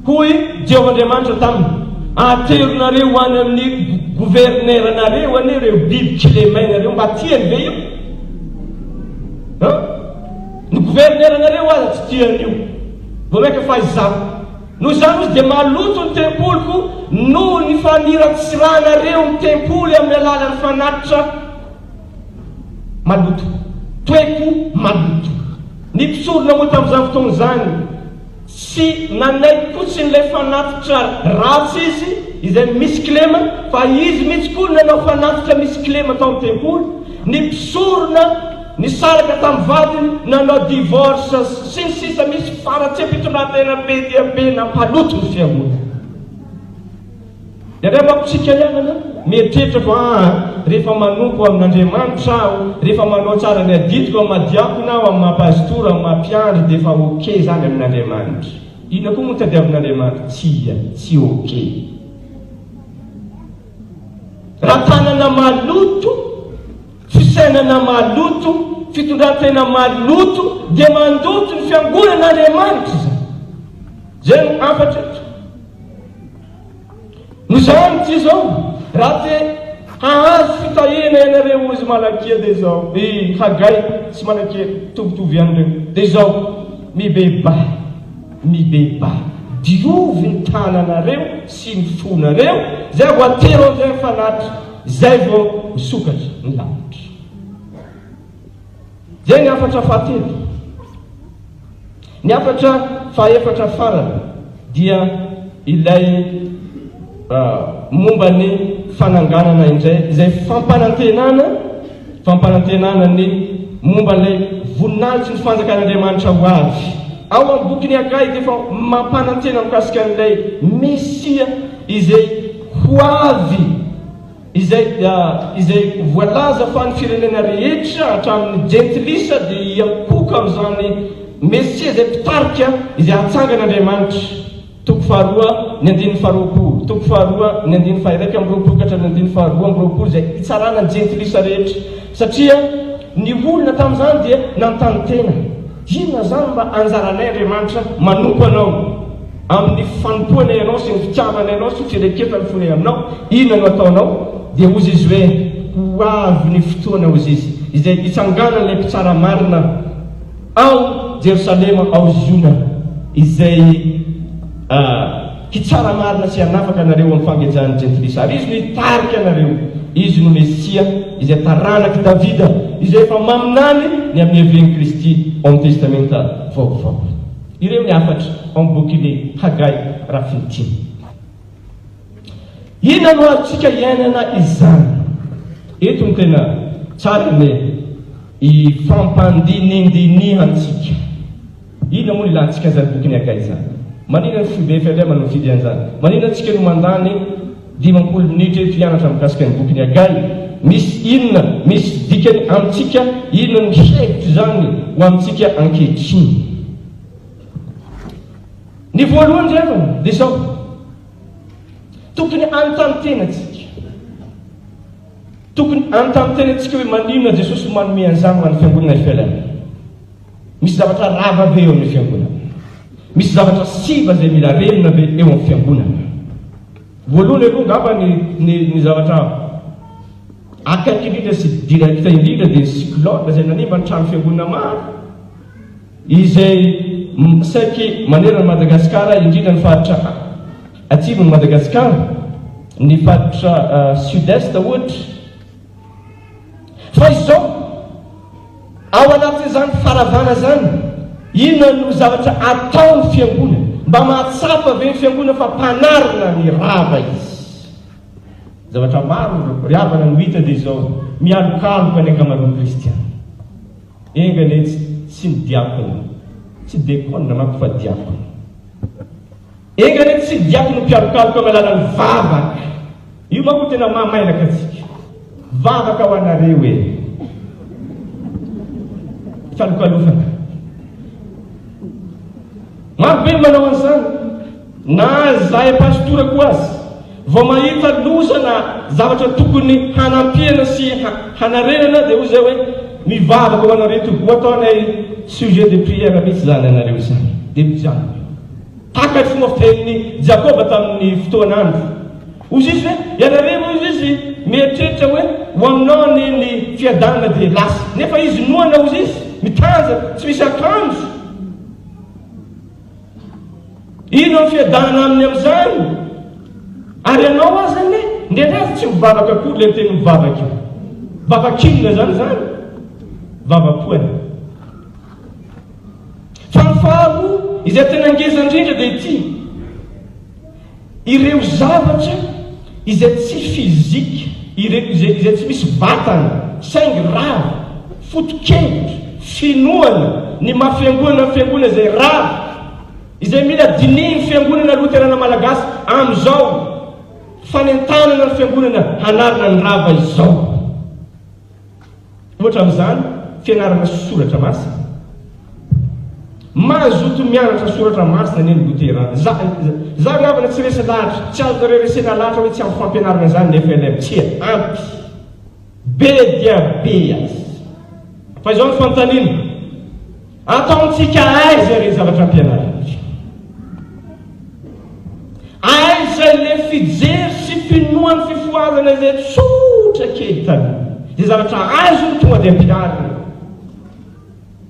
Hoy Jehovah Andriamanitra taminy, Ateronareo ho any amin'ny governeranareo anie ireo biby kilemaina ireo. Mba tiany ve io? An? Ny governeranareo aza tsy tian'io. Vao mainka fa izaho. Noho izany hozy dia maloto ny tempoliko noho ny faniratsiranareo ny tempoly amin'ny alalan'ny fanatitra maloto, toe-po maloto. Ny mpisorona moa tamin'izany fotoana izany tsy nanaiky fotsiny ilay fanatitra ratsy izy izay misy kilema fa izy mihitsy koa no nanao fanatitra misy kilema tao amin'ny tempoly. Ny mpisorona Nisaraka tamin'ny vadiny, nanao divorce sy ny sisa Misy faharatsiam-pitondrantena be dia be nampaloto ny fiangonana. Indraindray manko tsika ihany mieritreritra fa aa rehefa manompo amin'Andriamanitra aho, rehefa manao tsara ny adidiko amin'ny maha diakona aho, amin'ny maha pastora, amin'ny maha mpiandry dia efa ok izany amin'Andriamanitra. Inona koa moa no tadiavin'Andriamanitra? Tsia, tsy ok. Raha tanana maloto, Fisainana maloto, fitondran-tena maloto dia mandoto ny fiangonan'Andriamanitra izany. Izay no hafatra eto. Noho izany tsy izao, raha te hahazo fitahiana ianareo hozy Malakia dia izao, i Hagay sy Malakia mitovitovy ihany ireo, dia izao, mibebaha, mibebaha, diovy ny tananareo sy ny fonareo, izay vao atero amin'izay ny fanatitra. Izay vao misokatra ny lanitra. Izay ny hafatra fahatelo. Ny hafatra fahaefatra farany dia ilay momba ny fananganana indray, izay fampanantenana, fampanantenana ny momba ilay voninahitry ny fanjakan'Andriamanitra ho avy. Ao amin'ny bokin'i Hagay dia efa mampanantena mikasika an'ilay Mesia izay ho avy, izay izay voalaza fa ny firenena rehetra hatramin'ny jentilisa dia hiankohoka amin'izany Mesia izay mpitarika izay hatsangan'Andriamanitra. Toko faharoa ny andininy faharoapolo, toko faharoa ny andininy faha-21 ka hatramin'ny andininy faha-22 izay hitsarana ny jentilisa rehetra, satria ny olona tamin'izany dia nanontany tena, Inona izany mba anjaranay Andriamanitra manompo Anao? Amin'ny fanompoanay Anao sy ny fitiavanay Anao sy ny fireketan'ny fonay Aminao, inona no ataonao? Dia hozy izy hoe, Ho avy ny fotoana, hozy izy, izay hitsanganan'ilay Mpitsara marina ao Jerosalema, ao Ziona, izay hitsara marina sy hanafaka anareo amin'ny fangejan'ny jentilisa. Ary Izy no hitarika anareo. Izy no Mesia, izay taranak'i Davida, izay efa maminany ny amin'ny heven'i Kristy ao amin'ny Testamenta Vaovao. Ireo ny hafatra ao amin'ny bokin'i Hagay raha fintinina. Inona no azontsika iainana izany? Eto no tena tsara ny ifampandinindinihantsika. Inona moa no ilantsika an'izany bokin'i Hagay izany? Maninona ny foibe FLM no mifidy an'izany? Maninona antsika no mandany 50 minitra eto hianatra mikasika ny bokin'i Hagay? Misy inona, misy dikany amintsika? Inona no hevitr'izany ho amintsika ankehitriny? Ny voalohany ry havana dia izao, tokony hanontany tena isika. Tokony hanontany tena isika hoe maninona Jesosy manome an'izany ho an'ny fiangonana FLM? Misy zavatra rava ve eo amin'ny fiangonana? Misy zavatra simba izay mila renina ve eo amin'ny fiangonana? Voalohany aloha angamba ny, ny, ny zavatra akaiky indrindra sy direct indrindra dia ny cyclone izay nanimba ny trano fiangonana maro izay saiky manerana an'i Madagasikara, indrindra ny faritra atsimon'i Madagasikara, ny faritra sud-est ohatra. Fa izao, ao anatin'izany faharavana izany, inona no zavatra ataon'ny fiangonana? Mba mahatsapa ve ny fiangonana fa mpanarina ny rava izy? Zavatra maro ry havana no hita dia izao, mialokaloka ny ankamaroan'ny kristiana. Enga anie tsy ny diakona, tsy dekona manko fa diakona. Enga anie tsy ny diakona no mpialokaloka amin'ny alalan'ny vavaka. Io manko tena mahamailaka antsika. Vavaka ho anareo e. Falokalofana. Maro be ny manao an'izany. Na izahay pastora koa aza, vao mahita loza na zavatra tokony hanampiana sy hanarenana dia hoy izay hoe mivavaka ho anareo Tompo. Ho ataonay sujet de prière mihitsy izany anareo izany. Dia mijanona eo. Tahaka ny fomba fitenin'i Jakoba tamin'ny fotoan'andro. Hoy izy hoe, ianareo hoy izy mieritreritra hoe ho aminao anie ny fiadanana dia lasa. Nefa izy noana hoy izy, mitanjaka, tsy misy akanjo. Inona ny fiadanana aminy amin'izany? Ary ianao aza anie, indraindray aza tsy mivavaka akory ilay miteny mivavaka io. Vavak'inona izany izany? Vava-poana. Fa ny faharoa, izay tena ngeza indrindra dia ity, ireo zavatra izay tsy fizika, ireo izay, izay tsy misy vatana, saingy rava, foto-kevitra, finoana, ny maha fiangonana ny fiangonana izay rava, izay mila dinihin'ny fiangonana loterana malagasy amin'izao fanentanana ny fiangonana hanarina ny rava izao. Ohatra amin'izany, fianarana soratra masina. Mazoto mianatra soratra masina anie ny Loterana. Za, za ry havana tsy resy lahatra, tsy azonareo resena lahatra hoe tsy ampy fampianarana izany ny FLM. Tsia, ampy. Be dia be aza. Fa izao ny fanontaniana, Ataontsika aiza ireny zavatra ampianarina ireny? Aiza ilay fijery sy finoan'ny fifohazana izay tsotra kely taloha? Izay zavatra azony tonga dia ampiharina.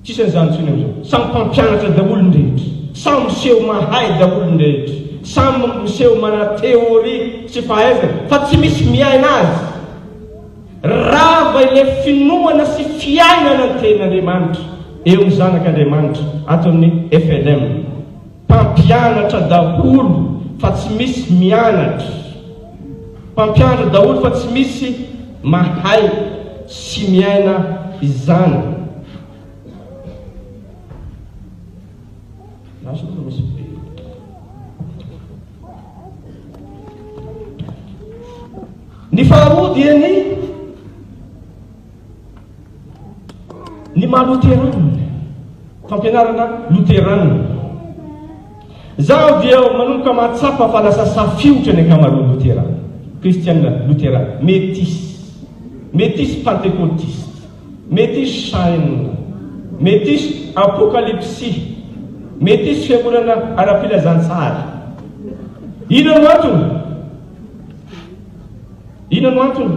Tsisy an'izany intsony amin'izao. Samy mpampianatra daholo ny rehetra. Samy miseho mahay daholo ny rehetra. Samy miseho manana théorie sy fahaizana fa tsy misy miaina azy. Rava ilay finoana sy fiainana ny Tenin'Andriamanitra eo amin'ny zanak'Andriamanitra ato amin'ny FLM. Mpampianatra daholo fa tsy misy mianatra. Mpampianatra daholo fa tsy misy mahay sy miaina izany. Lasa aloha misy be. Ny faharoa dia ny ny maha loteranina, fampianarana loteranina. Zaho dia manomboka mahatsapa fa lasa safiotra ny ankamaroan'ny loterana, kristiana loterana, metis, metis pantekotista, metis chaîne, metis apokalypsy, metis fiangonana ara-pilazantsara. Inona no antony? Inona no antony?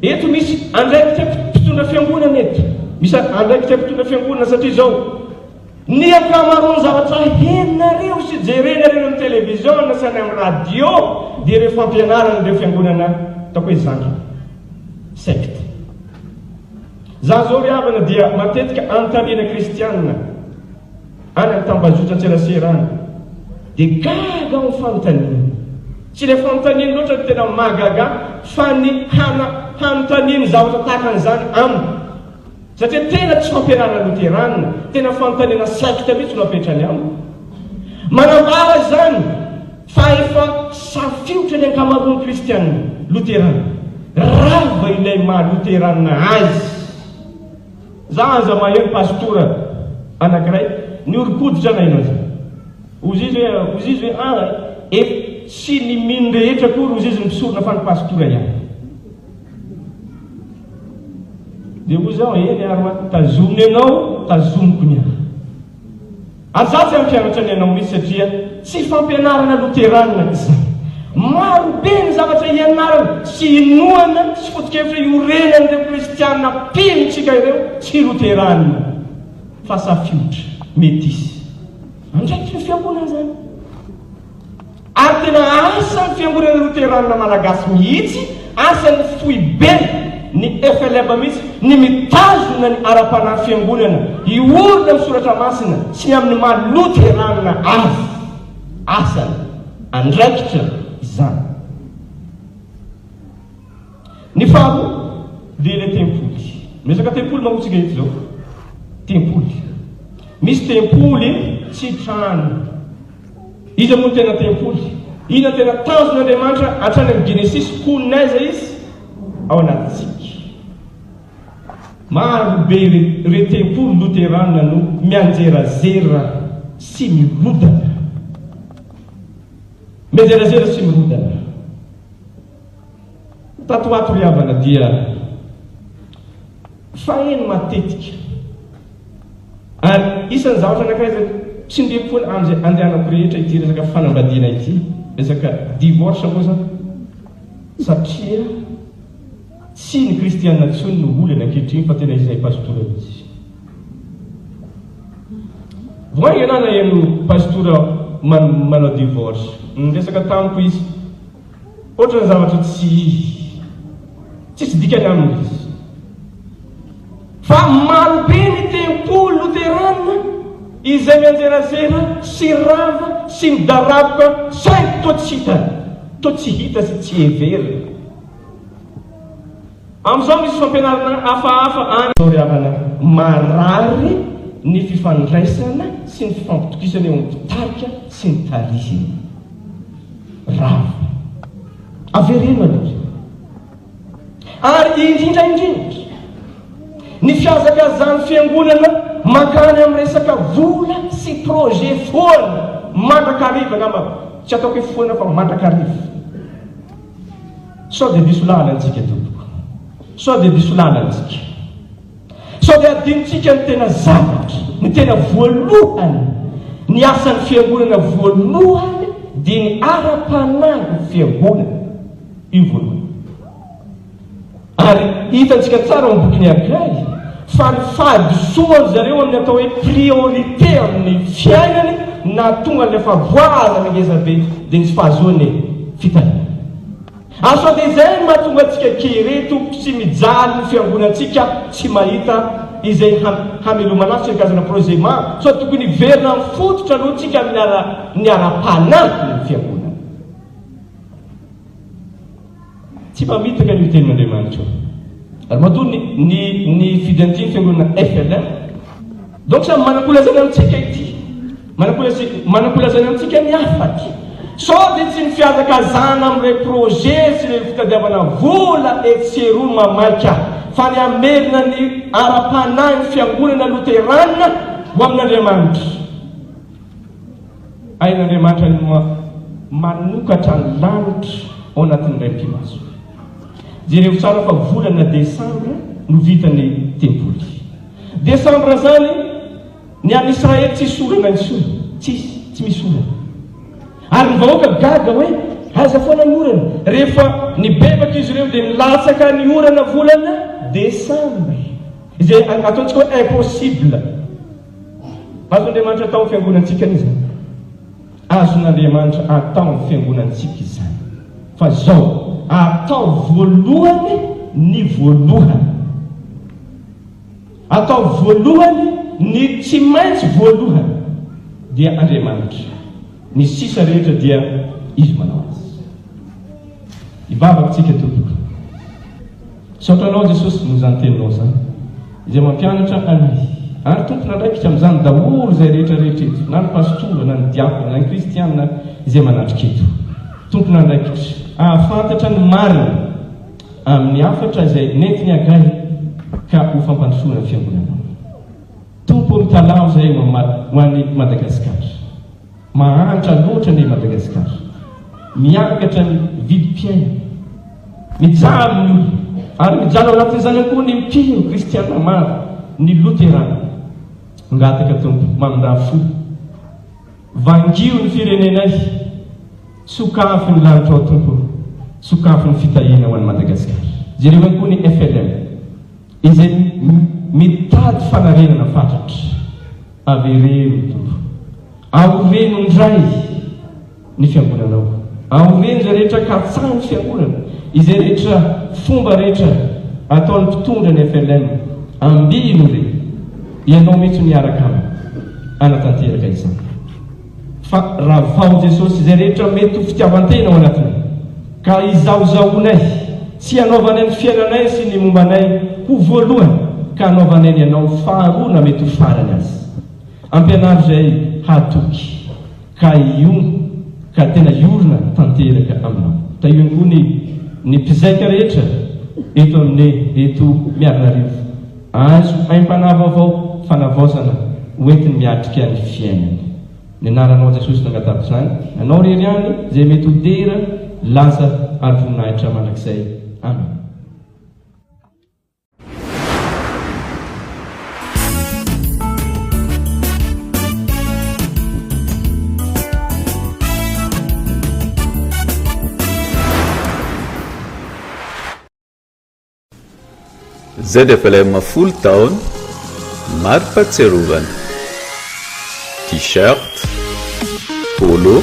Eto misy andraikitra mpitondra fiangonana eto. Misy andraikitra mpitondra fiangonana satria izao ny ankamaroan'ny zavatra henonareo sy jerenareo amin'ny televiziona sy any amin'ny radio dia ireo fampianaran'ireo fiangonana ataoko hoe zandriny secte. Za zao ry havana dia matetika anontaniana kristianina any amin'ny tambazotran-tserasera any dia gaga aho ny fanontaniana. Tsy ilay fanontaniany loatra no tena mahagaga ahy fa ny hana hanontaniany zavatra tahaka an'izany amiko. Satria tena tsy fampianarana loterana, tena fanontaniana secte mihitsy no apetrany amiko. Manambara izany fa efa safiotra ny ankamaroan'ny kristiana loterana. Rava ilay maha loterana azy. Za aza maheno pastora anakiray. Nihoron-koditra naheno an'izany. Hozy izy hoe, hozy izy hoe, ah, ef, tsy ny mino rehetra akory hozy izy ny mpisorona fa ny pastora ihany. Dia hozy aho, eny ary hoa, tazomy ny anao, tazomiko ny ahy. Ary za tsy hampianatra ny anao mihitsy satria tsy fampianarana loteranina izany. Maro be ny zavatra ianarana sy inoana sy foto-kevitra iorenan'ireo kristiana mpino tsika ireo tsy loteranina fa safiotra, metisy. Andraikitry ny fiangonana izany. Ary tena asan'ny Fiangonana Loteranina Malagasy mihitsy, asan'ny foibe ny FLM mihitsy ny mitazona ny ara-panahy Fiangonana hiorina amin'ny Soratra Masina sy ny amin'ny maha Loteranina azy. Asany, andraikitra izany. Ny faharoa dia ilay tempoly. Miresaka tempoly manko tsika eto izao. Tempoly. Misy tempoly tsy trano. Iza moa no tena tempoly? Inona no tena tanjon'Andriamanitra hatrany amin'ny Genesisy? Honina aiza Izy? Ao anatintsika. Maro be ireo tempoly loterana no mianjerazera sy mirodana. Mianjerazera sy mirodana. Tato ho ato ry havana dia faheno matetika ary isan'ny zavatra anankiray izay tsindriako foana amin'izay andehanako rehetra ity resaka fanambadiana ity, resaka divorce moa izany, satria tsy ny kristiana intsony no olana ankehitriny fa tena izay pastora mihitsy. Vao haingana aho naheno pastora manao divorce, niresaka tamiko izy. Ohatran'ny zavatra tsy tsisy dikany aminy izy. Fa marobe ny tempoly loterana izay mianjerazera sy rava sy midaraboka saingy toa tsy hita, toa tsy hita sy tsy heverina. Amin'izao misy fampianarana hafahafa any. Izao ry havana, marary ny fifandraisana sy ny fifampitokisana eo amin'ny mpitarika sy ny tarihina. Rava. Avereno aloha izay. Ary indrindra indrindra, ny fihazakazahan'ny fiangonana mankany amin'ny resaka vola sy projet foana mandrakariva angamba, tsy ataoko hoe foana fa mandrakariva. Sao dia diso lalana isika tompoko. Sao dia diso lalana isika. Sao dia adinontsika ny tena zavatra, ny tena voalohany, ny asan'ny fiangonana voalohany dia ny ara-panahy ny fiangonana. Io voalohany. Ary hitantsika tsara ao amin'ny bokin'i Hagay fa ny fahadisoan-dry zareo amin'ny atao hoe priorité amin'ny fiainany nahatonga an'ilay fahavoazana ngeza be dia ny tsy fahazoany fitahiana. Ary sao dia izay no mahatonga antsika kere tompoko sy mijaly ny fiangonantsika tsy mahita izay hamelomana azy sy ny karazana projet maro, sao tokony hiverina amin'ny fototra aloha tsika amin'ny ara ny ara-panahy ny fiangonana. Tsy mpamitaka an'io tenin'Andriamanitra io. Ary matoa ny ny nifidy an'ity ny fiangonana FLM, donc samy manan-kolazaina amintsika ity. Manan-kolazaina amintsika ny hafatra. Sao dia tsy ny fihazakazahana amin'ireo projet sy ireo fitadiavana vola etsy sy eroa no mamaika, fa ny hamerina ny ara-panahin'ny fiangonana loterana ho amin'Andriamanitra. Hain'Andriamanitra ny manokatra ny lanitra ao anatin'ny indray mipi-maso. Jereo tsara fa volana desambra no vita ny tempoly. Desambra zany ny any Israely tsisy orana intsony, tsisy, tsy misy orana. Ary ny vahoaka gaga hoe aiza foana ny orana. Rehefa nibebaka izy ireo dia nilatsaka ny orana volana desambra. Izay ataontsika hoe impossible. Azon'Andriamanitra atao amin'ny fiangonantsika anie izany. Azon'Andriamanitra atao amin'ny fiangonantsika izany. Fa izao, atao voalohany ny voalohany. Atao voalohany ny tsy maintsy voalohany dia Andriamanitra. Ny sisa rehetra dia Izy manao azy. Hivavaka tsika tompoko. Misaotra anao Jesosy noho izany teninao izany izay mampianatra anay ary tompon'andraikitra amin'izany daholo izay rehetra rehetra eto na ny pastora na ny diakona na ny kristiana izay manatrika eto. Tompon'andraikitra hahafantatra ny marina amin'ny hafatra izay nentin'i Hagay ka ho fampandrosoana ny fiangonanao. Tompo ô mitalaho izahay ho an'i Madagasikara. Mahantra loatra anie Madagasikara. Miakatra ny vidim-piainana. Mijaly ny olona. Ary mijaly ao anatin'izany ihany koa ny mpino kristiana maro, ny loterana. Mangataka Tompo, mamindrà fo. Vangio ny firenenay. Sokafy ny lanitrao Tompo ô. Sokafy ny fitahiana ho an'i Madagasikara. Jereo ihany koa ny FLM izay mitady fanarenana fatratra. Avereno Tompo. Aoreno indray ny fiangonanao. Aoreno izay rehetra katsahin'ny fiangonana, izay rehetra fomba rehetra ataon'ny mpitondra ny FLM. Ambino re. Ianao mihitsy no hiaraka aminy hanatanteraka izany. Fa ravao Jesosy izay rehetra mety ho fitiavan-tena ao anatinay, ka izahozahoanay tsy hanaovanay ny fiainanay sy ny momba anay ho voalohany, ka hanaovanay ny Anao faharoa na mety ho farany aza. Ampianaro izay hahatoky ka hiono ka tena hiorina tanteraka Aminao. Tahio ihany koa ny ny mpizaika rehetra eto amin'ny eto Miarinarivo. Azo aim-panahy vaovao, fanavaozana ho entiny miatrika ny fiainany. Ny anaranao Jesosy no angatahako izany, Anao irery ihany izay mety ho dera, laza ary voninahitra mandrakizay. Amen.
ZFLM folo taona, mari-pahatsiarovana. T-shirt, polo,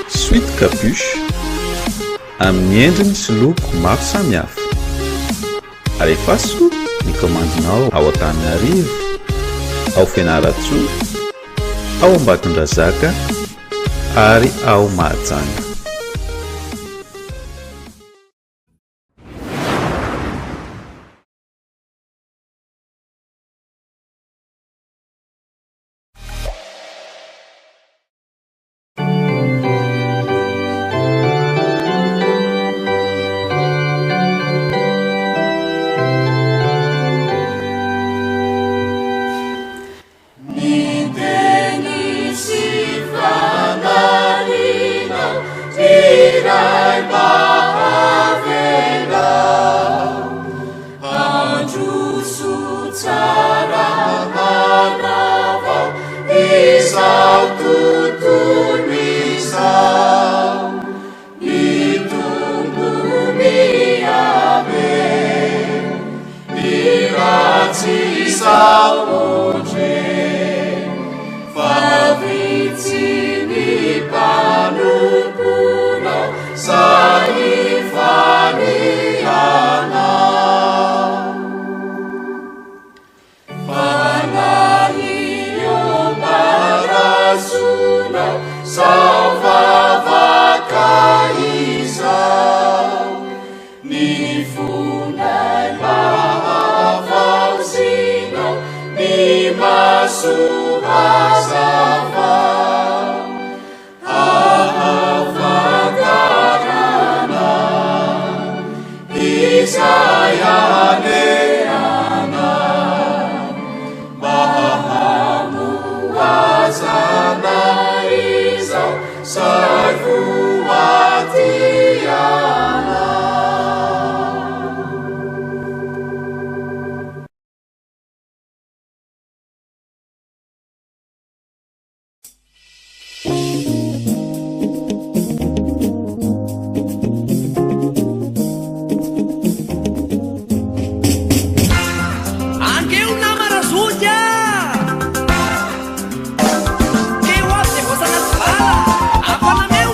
sweat capuche, amin'ny endriny sy loko maro samihafa. Alefaso ny kaomandinao ao Antananarivo, ao Fianarantsoa, ao Ambatondrazaka ary ao Mahajanga.
Ny teny sy fanariana iray mba havela handroso tsara hanava izao tontolo izao mitombo mihabe ny ratsy sahotre fa vitsy ny mpanomponao sahy fanianao. Fanahy iombarasoana sao vavaka izao Ny fonay mba havaozinao Ny maso hazavao Ahafantarana izay alehana mba hamohazana izao sary voatiana.
Angeo nama Razoky a! Teo aby zay voasana sy bala, ampanameo!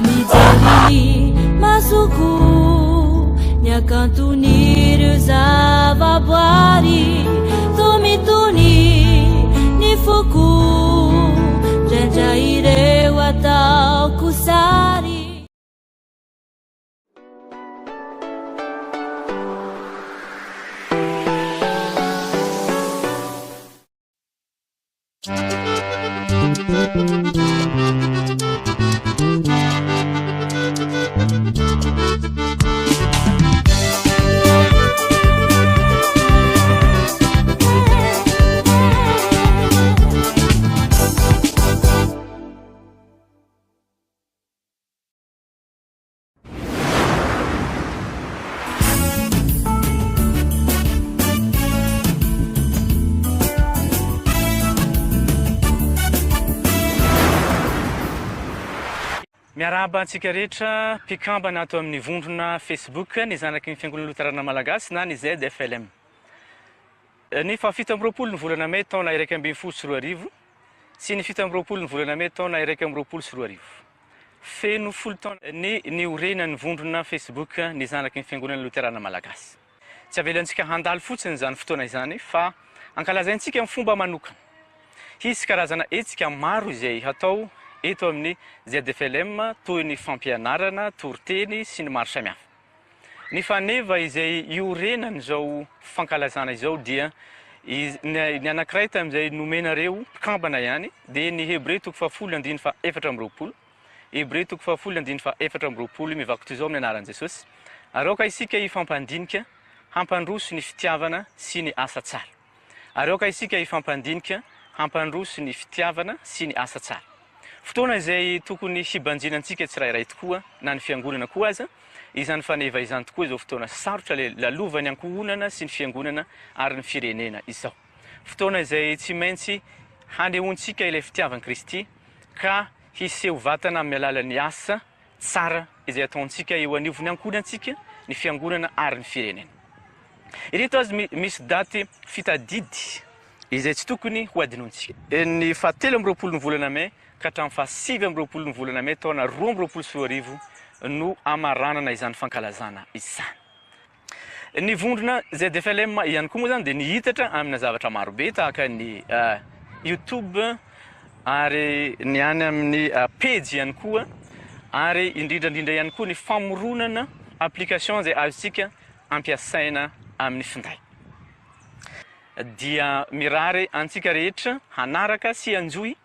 Mijery masoko ny hakanton'ireo zavaboary toa mitony ny foko.
Miarahaba antsika rehetra mpikambana ato amin'ny vondrona Facebook ny zanaky ny Fiangonana Loterana Malagasy na ny ZFLM. Ny faha 27 ny volana mey taona 2011 sy ny 27 ny volana mey taona 2021. Feno folo taona ny niorenan'ny vondrona Facebook ny zanaky ny Fiangonana Loterana Malagasy. Tsy avelantsika handalo fotsiny izany fotoana izany fa ankalazaintsika amin'ny fomba manokana. Hisy karazana hetsika maro izay hatao eto amin'ny ZFLM toy ny fampianarana, toriteny sy ny maro samihafa. Ny faneva izay iorenan'izao fankalazana izao dia ny anankiray tamin'izay nomenareo mpikambana ihany dia ny Hebreo toko fahafolo andininy faha 24, Hebreo toko fahafolo andininy faha 24 mivaky toy izao amin'ny anaran'i Jesosy, Ary aoka isika hifampandinika hampandroso ny fitiavana sy ny asa tsara. Ary aoka isika hifampandinika hampandroso ny fitiavana sy ny asa tsara. Fotoana izay tokony hibanjinantsika tsirairay tokoa, na ny fiangonana koa aza, izany faneva izany tokoa izao fotoana sarotra lalovan'ny ankohonana sy ny fiangonana ary ny firenena izao. Fotoana izay tsy maintsy hanehoantsika ilay fitiavan'i Kristy ka hiseho vatana amin'ny alalan'ny asa tsara izay ataontsika eo anivon'ny ankohonantsika, ny fiangonana ary ny firenena. Ireto azy misy daty fitadidy izay tsy tokony ho adinontsika. Ny faha 23 ny volana mey ka hatramin'ny faha 29 ny volana mey taona 2022 no hamaranana izany fankalazana izany. Ny vondrona ZFLM ihany koa moa izany dia nihitatra amina zavatra marobe tahaka ny YouTube ary ny any amin'ny pejy ihany koa ary indrindra indrindra ihany koa ny famoronana application izay azontsika ampiasaina amin'ny finday. Dia mirary antsika rehetra hanaraka sy hanjohy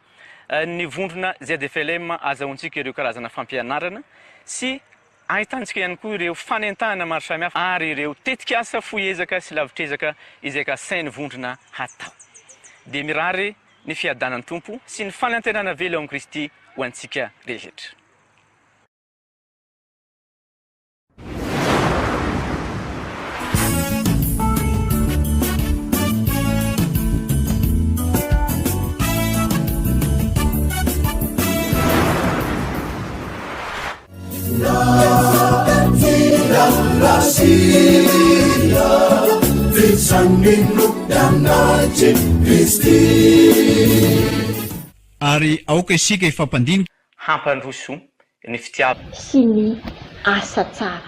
ny vondrona ZFLM azahoantsika ireo karazana fampianarana sy ahitantsika ihany koa ireo fanentanana maro samihafa ary ireo tetikasa fohy ezaka sy lavitr'ezaka izay kasain'ny vondrona hatao. Dia mirary ny fiadanan'ny Tompo sy ny fanantenana velona ao amin'i Kristy ho antsika rehetra.
Ary aoka isika hifampandinika.
Hampandroso ny fitiavana.
Sy ny asa tsara.